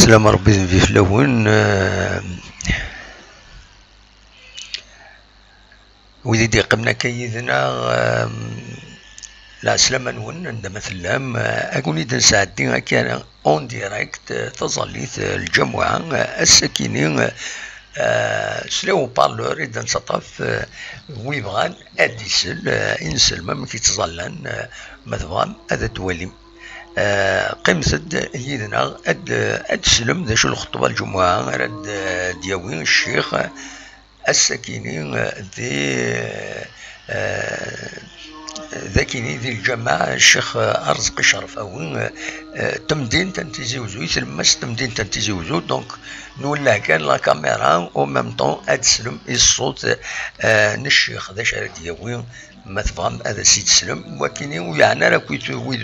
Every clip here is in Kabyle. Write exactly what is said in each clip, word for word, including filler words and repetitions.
Slam Rebbi d nnbi fell-awen. Eh, wid i d-yeqqimen akka yid-neɣ, eh, lɛeslama-nwen, anda ma tellam. Eh, ad wen-id-nesɛeddi akka en direct, eh, taẓallit, eh, lǧamuɛa, eh, ass-akini, eh, s les haut-parleurs i d-nettaṭṭaf, eh, wi bɣan ad d-isel, eh, inselmen amek i ttẓallan, eh, ma tebɣam ad d-twalim. Eh, qqimet-d yid-neɣ ad, ad teslem d acu lxeṭba lǧumuɛa ara d, d-yawi ccix ass-akini, eh, di, eh, d akini di lǧameɛ Ccix Arezqi Cerfawi, eh, temdint n Tizi Uzzu, i tlemmast temdint n Tizi Uzzu. Donc nwelleh kan la caméra, au même temps ad teslem i ṣṣut, eh, n ccix d acu ara d-yawi. Ma tebɣam ad as-id-teslem, wakini ur yeɛni ara akk wid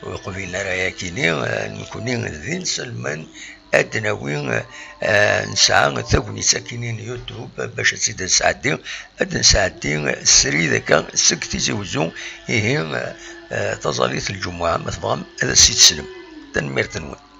ur yeqbilen ara yakini, eh, nekkni d inselmen, ad d-nawi, eh, nesɛa tagnit akini n YouTube bac ad tt-id-nesɛeddi, ad d-nesɛeddi srid akka seg Tizi Uzzu, ihi, eh, taẓallit n lǧumuɛa, ma tebɣam ad as-id-teslem. Tanemmirt-nwen.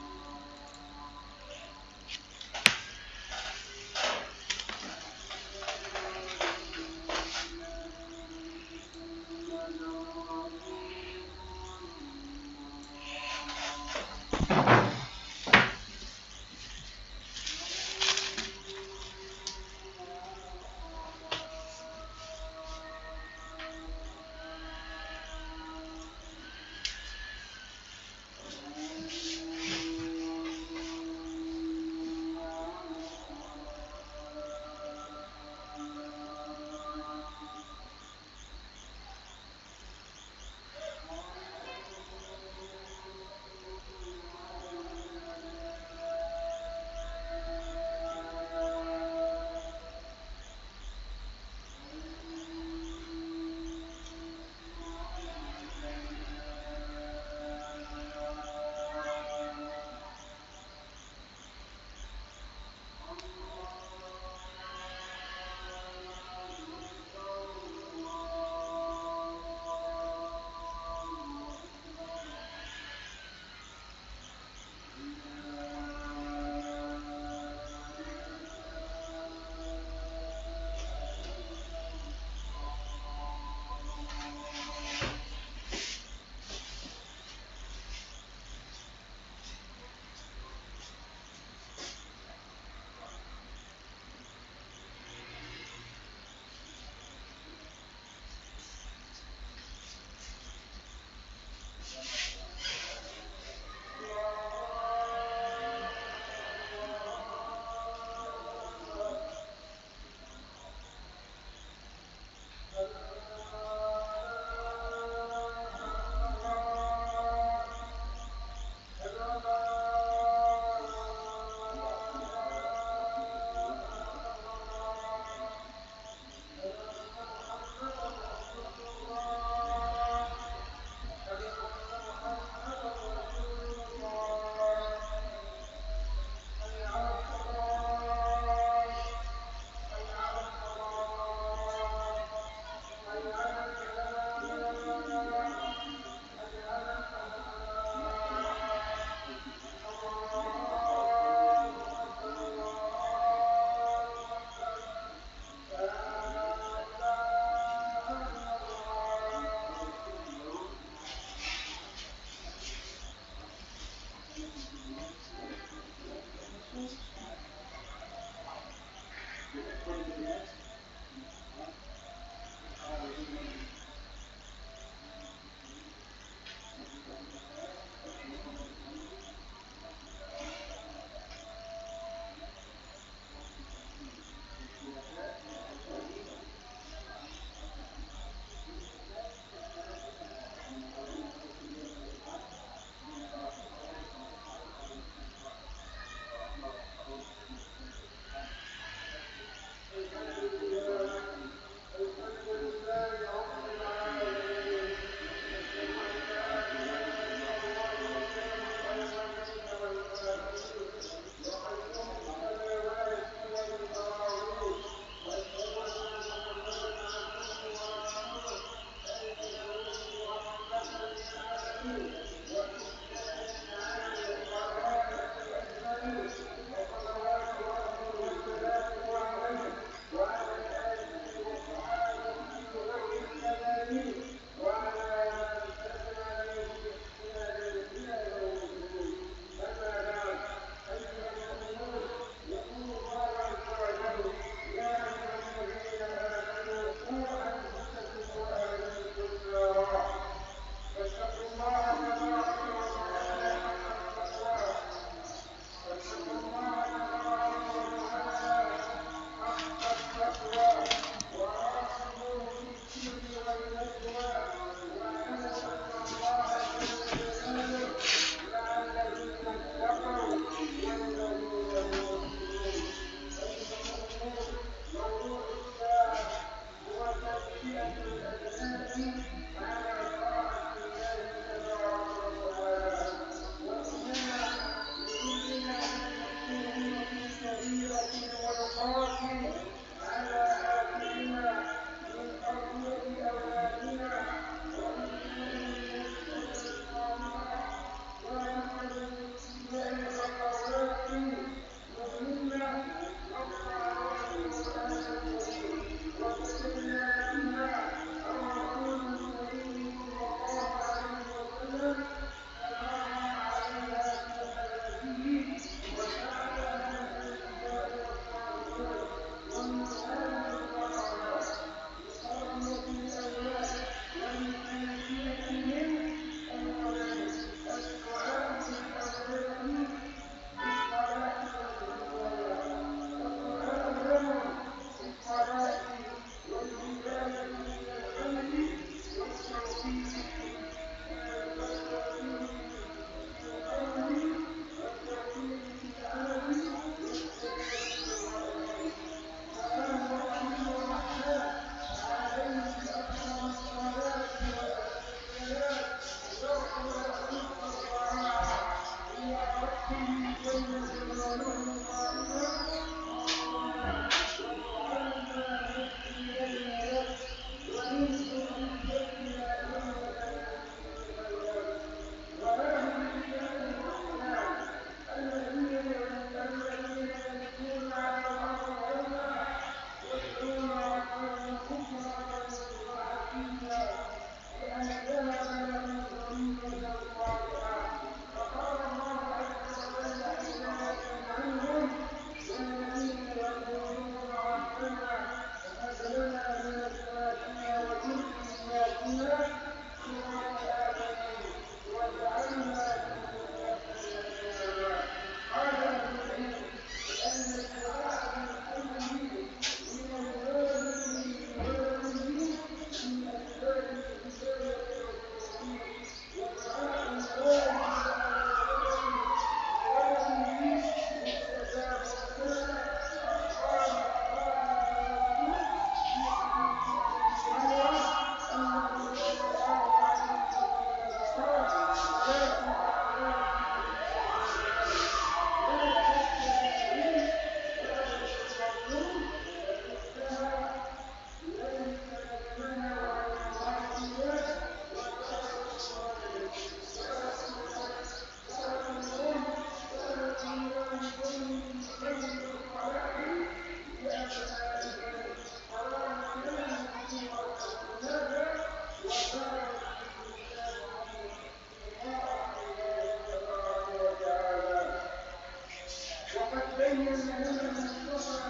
أن المصطفى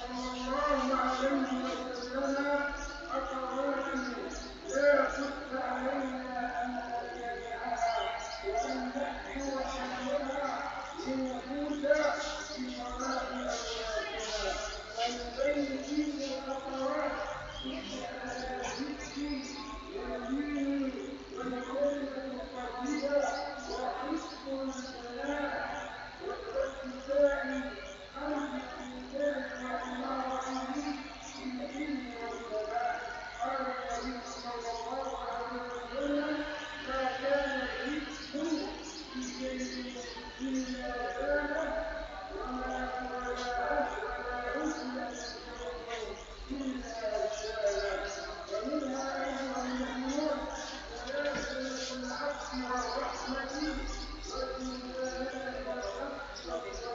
صلى الله عليه وسلم أقوام لا حق علينا أن نتبعها وأن نحجر حولها لنفوز بصلاح أولادنا. فنبين فيه الخطوات مثل هذا الذكر والدين والكلمة الطيبة وحسن الثناء والاتساع. أنفق من ماله وعمارته بالعلم والفلاح. قال النبي صلى الله عليه وسلم: ما كان الرزق في شيء إلا زانه، وما ولا ولا عزلة في شيء إلا زانه. ومنها أيها المؤمنون منازلة العفو والرحمة والمجانبة والعفو.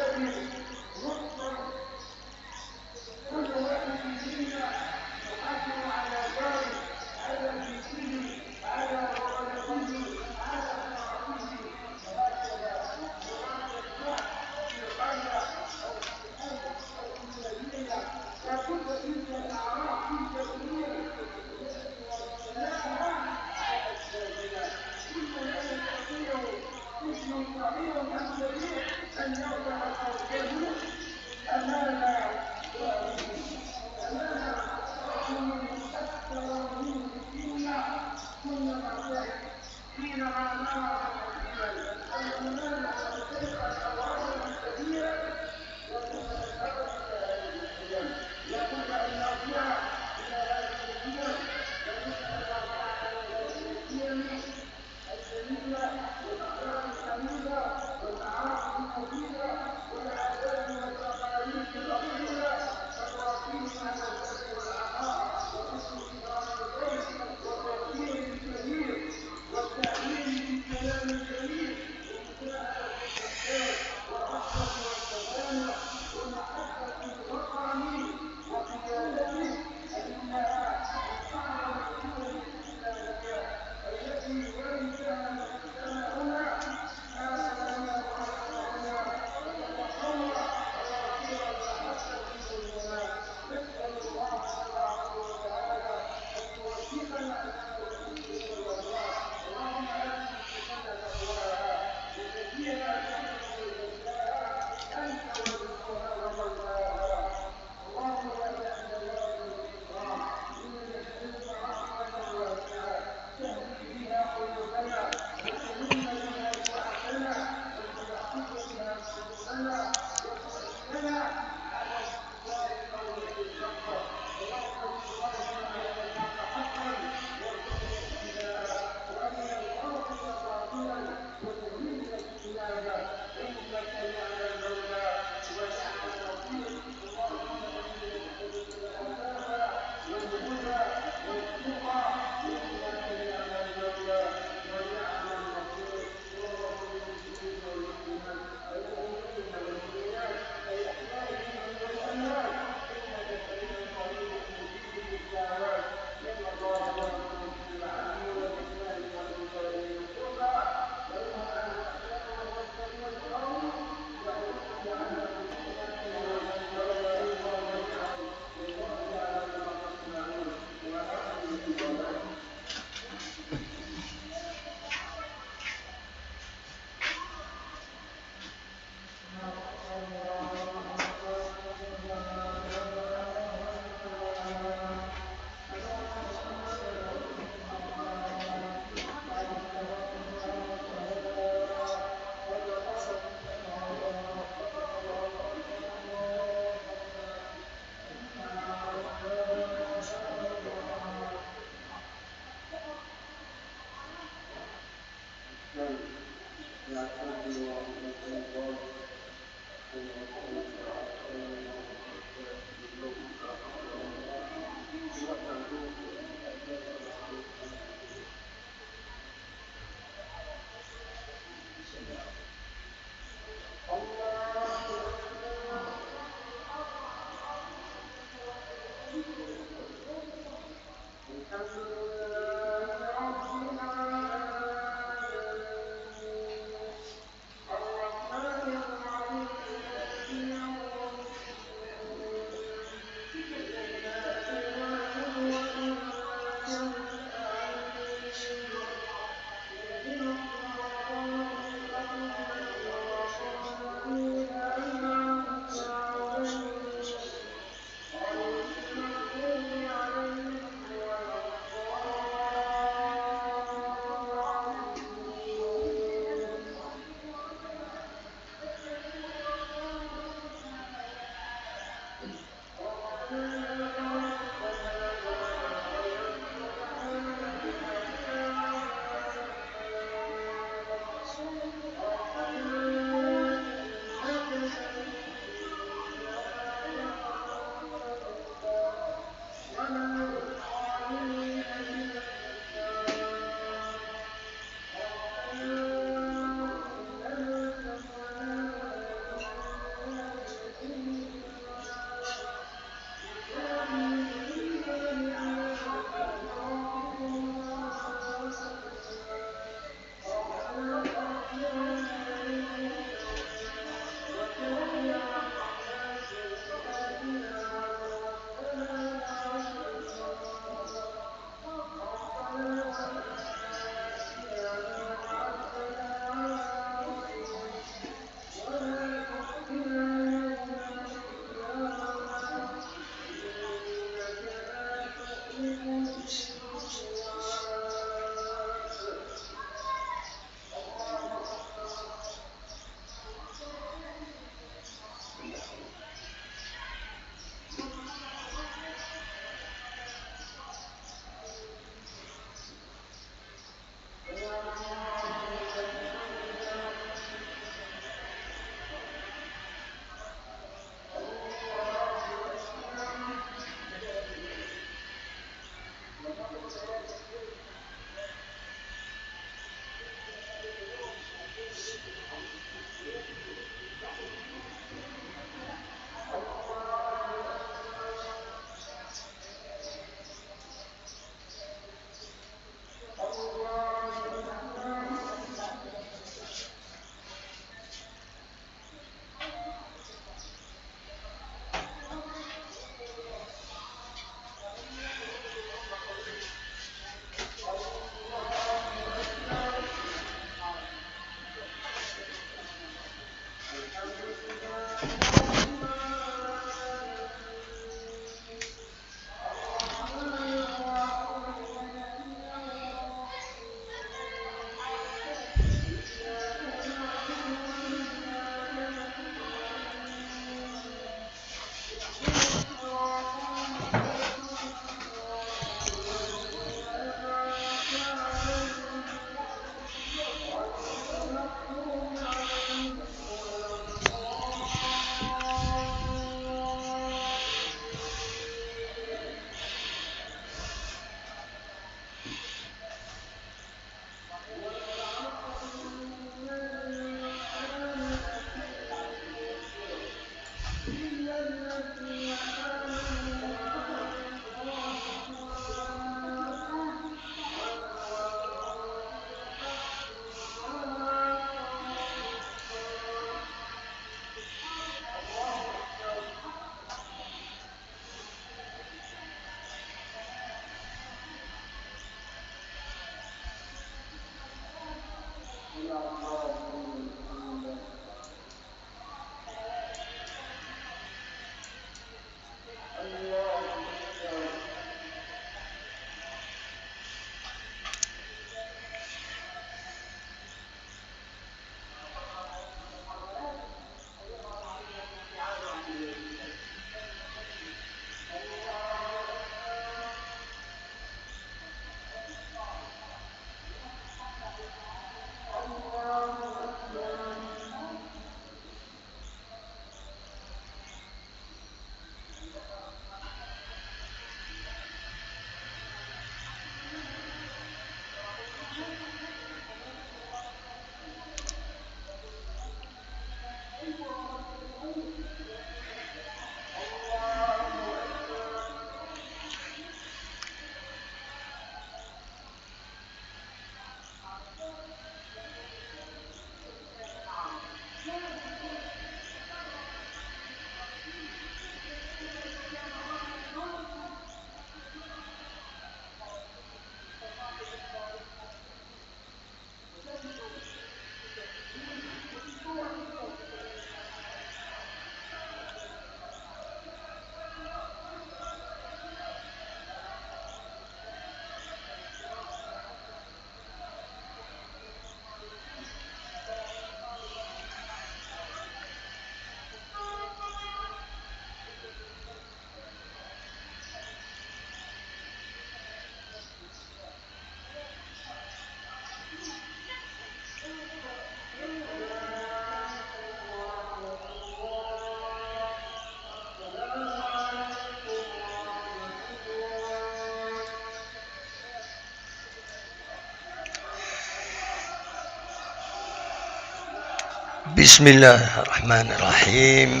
بسم الله الرحمن الرحيم.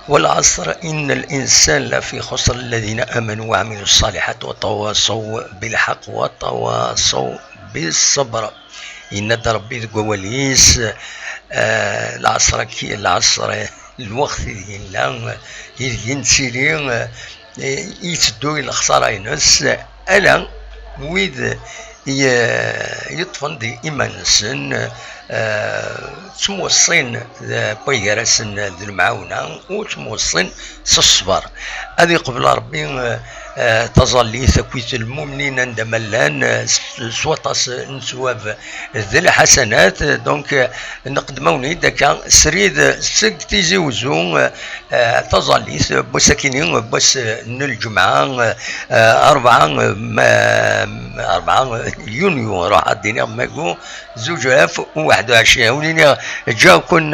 والعصر إن الإنسان لفي خسر الذين آمنوا وعملوا الصالحات وتواصوا بالحق وتواصوا بالصبر. Yenna-d Ṛebbi deg wawal-is, eh, lɛeṣr-agi, lɛeṣr, lweqt ideg nella, ideg nettili, eh, yetteddu i lexṣara-ines, ala wid ye-, yeṭṭfen di iman-nsen, eh, ttmuṣṣin d, gar-asen d lemɛawna, u ttmuṣṣin s ṣṣber. Ad iqbel Ṛebbi, eh, eh, taẓallit akkit lmumnin anda ma llan, eh, s, s waṭas n sswab d lḥasanat. Donc, eh, nqeddem-awen-id akka srid seg Tizi Uzzu, eh, eh, taẓallit n wass-akini, n wass n lǧemɛa, eh, rebɛa, eh, ma-, rebɛa yunyu, ruḥ ad d-iniɣ magu, zuǧ alaf u waḥed u ɛecrin. Ur iniɣ, ǧǧiɣ-ken